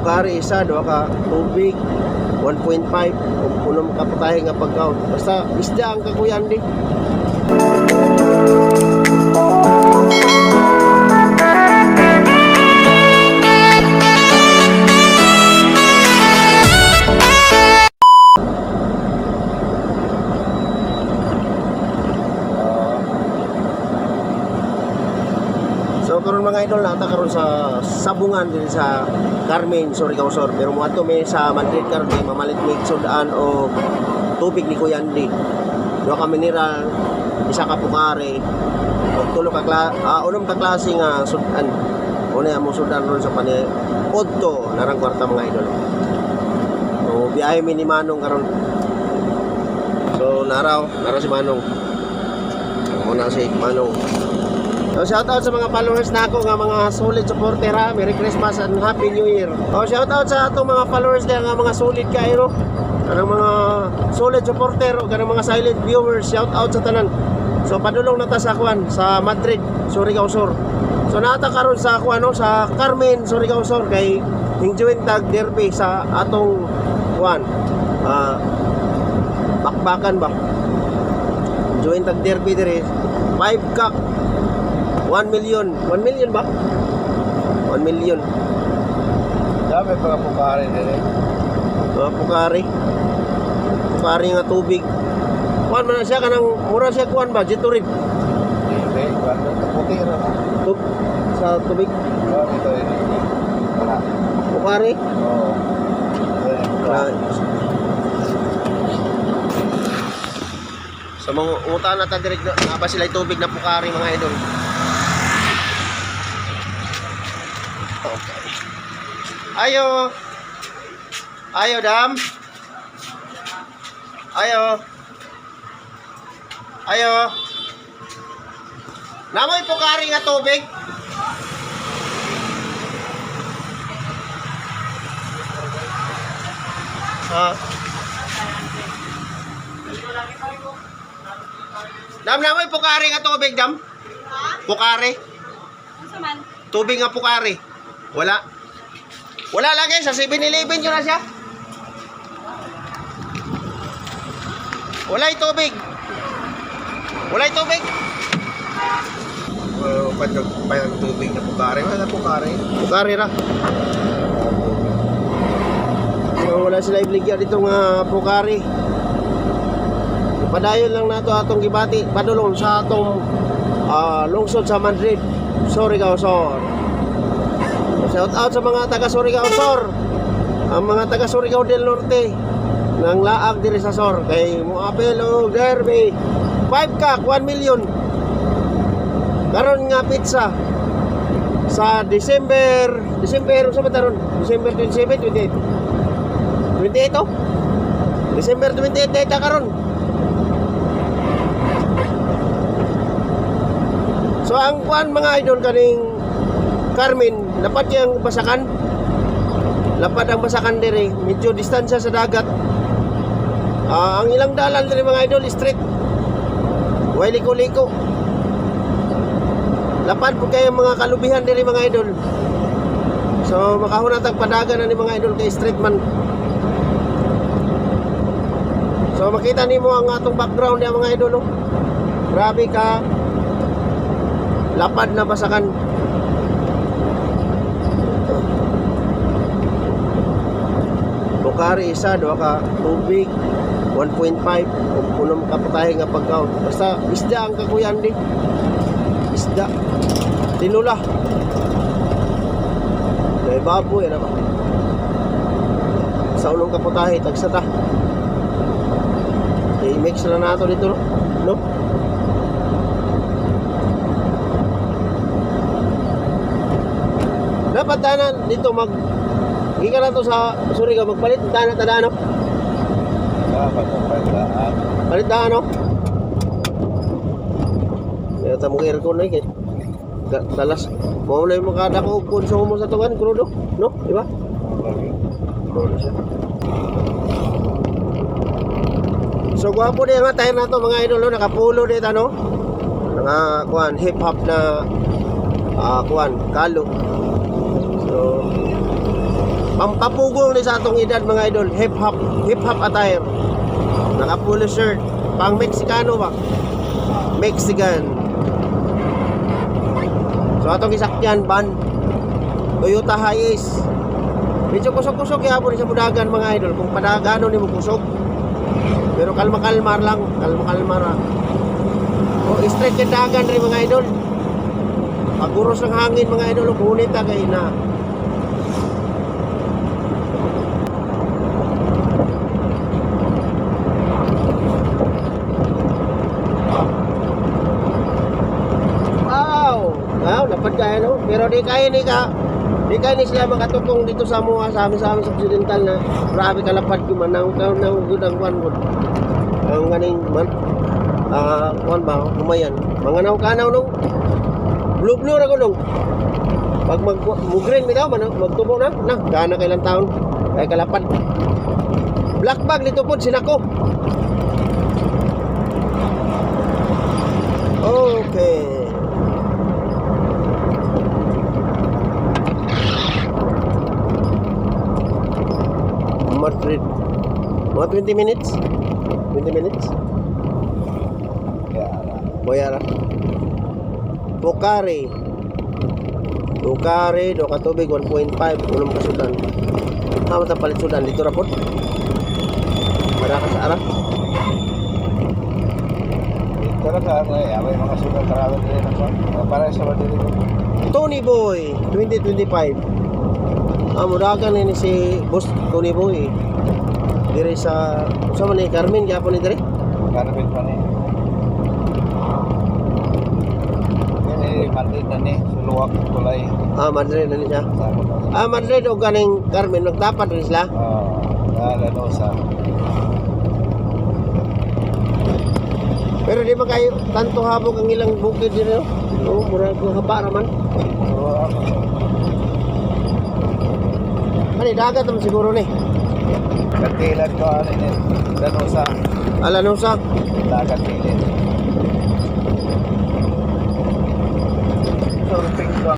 Pukari isa, duha ka tubig, 1.5 ug unom ka putahe nga pagkaon. Basta isda ang kakuyan di. So karon mga idol, nata karon sa sabungan din sa Carmen, Surigao Sur. Pero moadto mi sa Madrid karon kay mamalit mig sudan o tubig ni Kuya Andy. Duha ka mineral, isa ka pukari, ug tulo ka unom ka klase nga sudan. Una mo sudan ron sa pani Odto, narang kwarta mga idol. So biyahe mi ni Manong karon. So naraw, naraw si Manong. Muna si Manong. So shout out sa mga followers nako nga mga solid supporter ha. Merry Christmas and Happy New Year. Oh, shout out sa atong mga followers diyan nga mga solid kayo no. Kanang mga solid supporter o kanang mga silent viewers, shout out sa tanan. So padulong na ta sa kuan sa Madrid, Surigao Sur. So naata karon sa kuan no, sa Carmen, Surigao Sur kay enjoyin tag derby sa atong kuan. Bakbakan ba? Join tag derby dire. 5 kak 1 million. 1 million ba? 1 million. Dami pa pukari din eh. Mga pukari. Pukari nga tubig. Kuan man na siya kanang mura siya kuan ba? Gatorade. Hindi, kuwan ito puti ra. Tub sa tubig. Oh, ito ini. Wala. Pukari. Oo. Ito yung pukari. Sa mga umutan na ta direct na ba sila tubig na pukari mga idol. Okay. Ayo. Ayo dam. Ayo. Ayo. Namoy pukari nga tubig. Ha? Dam, namoy pukari nga tubig, dam. Pukari. Unsa man? Tubig nga pukari. Wala. Wala lagi sa 7-Eleven yun na siya. Wala'y tubig. Wala'y tubig. Oh, pag pag tubig na pukari, wala pukari. Pukari ra. So, wala sila ibligya dito nga pukari. Padayon lang nato atong gibati padulong sa atong lungsod sa Madrid. Surigao Sur. Shout out sa mga taga Surigao Sur. Ang mga taga Surigao del Norte nang laag diri sa Sor kay moapel og derby 5 kak 1 million. Karon nga pizza sa December December sa ba taron? December 27, 28. 28 oh. December 28 ta karon. So ang kuan mga idol kaning Carmen, lapad yang basakan. Lapad ang basakan dire, medyo distansya sa dagat. Ang ilang dalan dire mga idol street. Way liko-liko. Lapad po kayo mga kalubihan diri mga idol. So makahuna tag padagan na ni mga idol kay street man. So makita nimo ang atong background niya mga idol oh. Grabe ka lapad na basakan. Bukari isa, duha ka tubig, 1.5 ug unom ka putahe nga pagkaon. Basta isda ang kakuyan di. Isda. Tinula. Dahil baboy, ano ba? Sa ulong kaputahe, tagsa ta. I-mix na nato dito, no? No? Dapat tanan dito mag gikan na to sa Surigao magpalit tanan ta no? Dapat ang pagdaan. Palit daan no? Kaya ta mong aircon na kay talas mao na yung makadako og konsumo sa tungan krudo, no? Di ba? Lagi. Mao na siya. So gwapo din nga tayo na to mga idol no? Nakapulo dito no? Nga kuan hip hop na kuan kalo. So Pampapugong ni sa atong edad, mga idol, hip hop, hip hop attire. Naka polo shirt, pang Mexicano ba? Mexican. So atong gisakyan van, Toyota Hiace. Medyo kusog-kusog gyapon sa mudagan, mga idol, kung padagano nimo kusog. Pero kalma-kalma lang, kalma-kalma ra. O straight kay dagan rin, mga idol. Paguros ng hangin, mga idol, kunit ta kay na. Wow! Wow, lapad kaya no? Pero di kaya ni ka. Di kaya ni sila makatupong dito sa mga sa amin sa Occidental na grabe kalapad ko man nang nang nang gud ang kwan gud. Ang ganing man kwan ba humayan. Mga naw kanaw nung blue blue ra ko nung. Pag mag mugren bitaw man magtubo na na gana kay ilang taon kay kalapad. Black bag dito pod sinako. Okay. Madrid. Mga 20 minutes? 20 minutes? Kaya, Boyara. Pocari. Pocari, do ka tubig 1.5 ulong kasudan. Tama ta palit sudan dito ra pod. Para ka sa ara. Dito na ka, ay, may mga sugat travel din ako. Para sa Madrid ko. Tony Boy 2025. Ah, mudagan ni si Boss Tony Boy. Dire sa unsa man ni Carmen gyapon ni dire? Carmen pa ni. Yan eh, Madrid na ni. Suluwak, tulay. Ah, Madrid na ni siya. Sa ako na. Ah, Madrid og ganing Carmen nagtapat rin sila. Ah, Lanosa. Pero di ba kayo tanto habog ang ilang bukid dire? Oh, murag ko haba ra man. So, ako. Ani dagat naman siguro ni. Katilan ko, ano ni. Lanosa. Alanusa. Dagat kilid. Surfing ko.